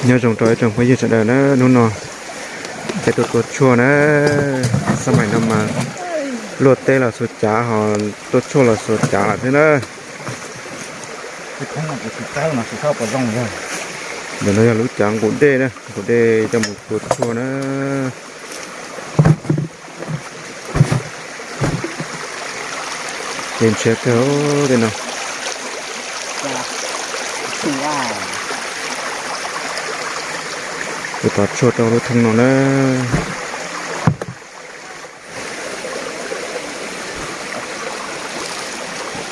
Nyob zoo rau ib tsoom phooj ywg sawv daws na, hnub no peb tuaj tua tshuaj na, xab maim no mas luaj teb los xuas cav ho tuaj tshuaj los xuas cav lawm thiab na. Ntawm no yog lub cav nqus dej na, nqus dej coj mus tua tshuaj na. Ces ntshiab kawg tej no. Tus tov tshuaj rau lub thoob no na.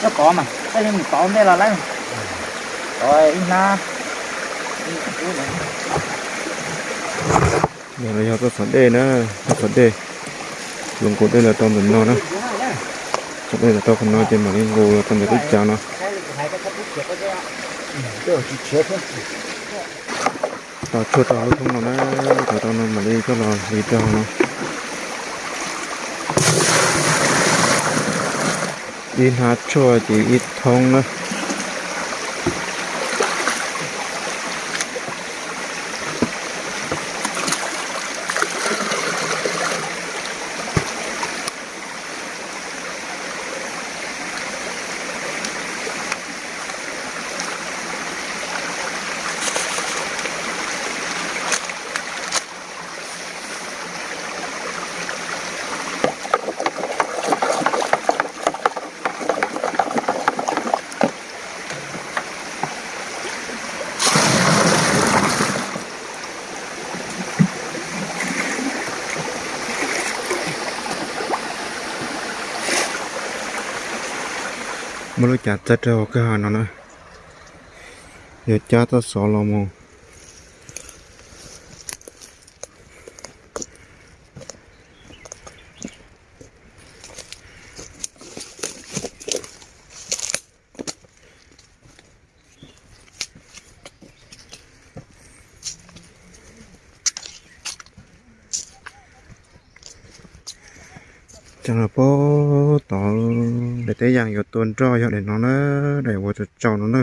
Yog no yog toj xov dej na, toj xov dej, yuav nqus dej los rau ntawm no na. Txog dej los rau qhov no ces mam li nqus los rau ntawm lub cav no. Tov tshuaj rau lub thoob no na, tov rau no mam li coj los hliv rau no. Ib hnab tshuaj ces ib thoob na. Muab lub cav txaij rau hauv kwj ha no na, yuav cab toj xov los mus. Tseem los puag tod, daim teb yas yuav tua nroj yog daim no na, daim uas tsaus tsaus no na.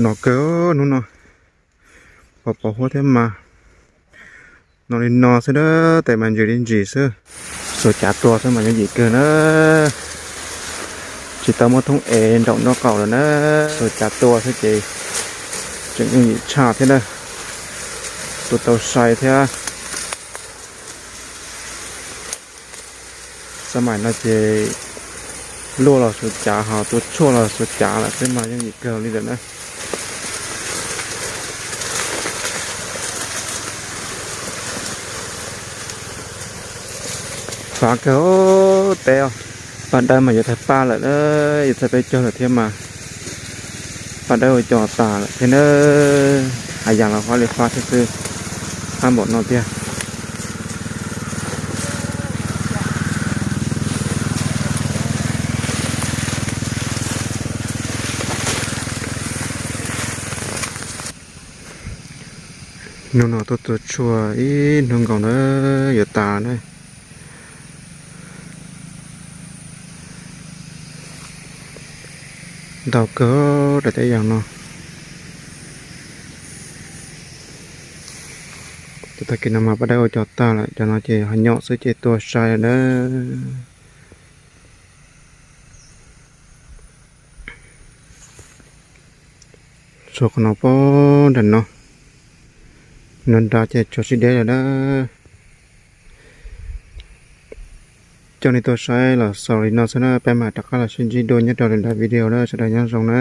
No kawg hnub no, pos pos huab thiab mas. No li no xwb na, tes mas ntsim li ntsim xwb. Xuas cav tua xwb mas yooj yim kawg na. Tsis tau muab thoob ev nraum nraub qaum lawm na, xuas cav tua xwb ces tseem yooj yim tshaj thiab na. Tua tau sai thiab. Xab maim no ces luaj los xuas cav ho tua tshuaj los xuas cav lawm xwb mas yooj yim kawg li lawm na. Fav kawg teb os. Paj dawb mas yuav tawg paj lawm na, yuav txhais peb caug lawm thiab mas. Paj dawb ua cos tas lawm thiab na. Hais yas los fab li fab thiab xwb, fab npaum no tiag. Hnub no tuaj tua tshuaj ib hnub nkaus na, yuav tas na. Ntau kawg daim teb yas no. Ces tag kis no mas paj dawb ua cos tag lawm, cov no ces ho nyom xwb ces tua sai lawm na. Tsuas qhov no puag nram no, no nrad ces tsuas sib deb lawm na. Coj nej tuaj saib los xaus li no xwb na, peb mam rov qab los sib ntsib dua nyob rau lwm daim video na, sawv daws nyob zoo na.